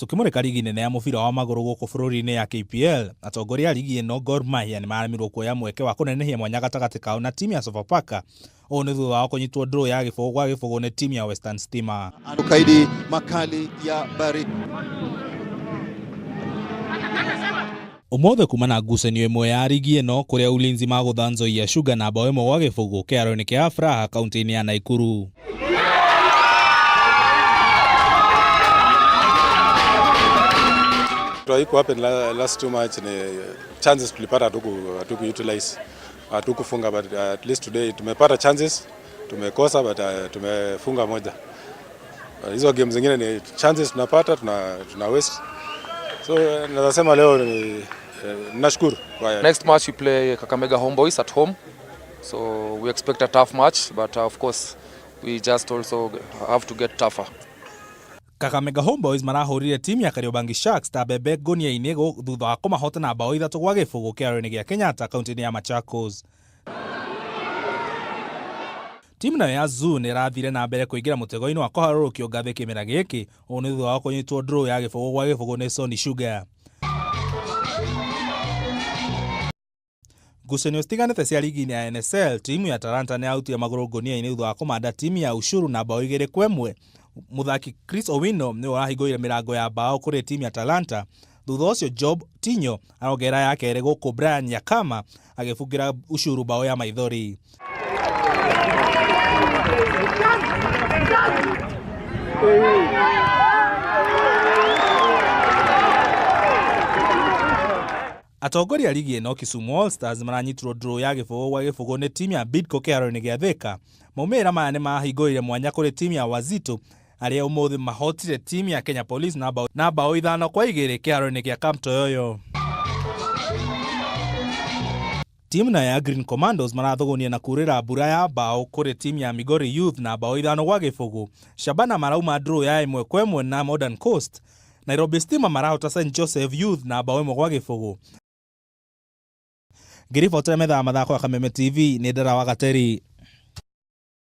Tũkĩmũrĩka rigi nene ya mũbira wa magũrũ gũkũ bũrũri-inĩ ya KPL, atongoria a rigi ĩno Gor Mahia nĩ maremirwo kuoya mweke wa kũnenehia mwanya gatagatĩ kao na timu ya Sofapaka. Ũũ nĩ thutha wao kũnyitwo draw ya gĩbũgũ gwa gĩbũgũ nĩ timu ya Western Stima. Ukaidi makali ya baridi. Ũmũthĩ kuma na ngucanio ĩmwe ya rigi ĩno kũrĩa Ulinzi magũtha Nzoia Sugar na bao ĩmwe gwa gĩbũgũ kĩharo-inĩ kĩa Afraha kaunti-inĩ ya Naikuru. Haiku happen last two match ni chances tulipata hatuku utilize, hatukufunga, but at least today tumepata chances, tumekosa, but tumefunga moja. Hizo game zingine ni chances tunapata, tuna waste. So naweza sema leo ni nashukuru kwa Next match we play Kakamega Homeboys at home. So we expect a tough match, but of course we just also have to get tougher. Kakamega Homeboys marahũrire timu ya Kariobangi Sharks ta mbembe ngũnia-inĩ thutha wa kũmahota na bao 3-0 kĩharo-inĩ gĩa Kenyatta kaunti-inĩ ya Machakos. Timu nayo ya Zoo nĩ ĩrathire na mbere kũingĩra mũtego-inĩ wa kũharũrũkio ngathĩ kĩmera gĩkĩ, ũũ nĩ thutha wa kũnyitwo draw ya 0-0 nĩ Sony Sugar. Ngucanio citiganĩte cia rigi-inĩ ya NSL, timu ya Talanta nĩ yarutire magũrũ ngũnia-inĩ thutha wa kũmanda timu ya Ushuru na bao 2-1. Mũthaki Chris Owino nĩwe ũrahingũrire mĩrango ya bao kũrĩ timu ya Talanta. Thutha ũcio Job Tinyo arongerera ya kerĩ gũkũ Brian Nyakama agĩbungĩra Ushuru bao ya maithori. Atongoria a rigi ĩno Kisumu All Stars maranyitirwo draw ya 0-0 nĩ timu ya Bidco kĩharo-inĩ gĩa Thika. Maumĩrĩra maya nĩ mahingũrire mwanya kũrĩ timu ya Wazito arĩa ũmũthĩ mahotire timu ya Kenya Police na bao 5-2 kĩharo-inĩ gĩa Camp Toyoyo. Timu nayo ya Green Commandos marathũgũnia na kurĩra mbura ya bao kũrĩ timu ya Migori Youth na bao 5-0. Shabana marauma draw ya 1-1 na Modern Coast. Nairobi Stima marahota St Joseph Youth na bao 1-0. Ngĩribotera metha ya mathako ya Kameme TV nĩ Ndara wa Gateri.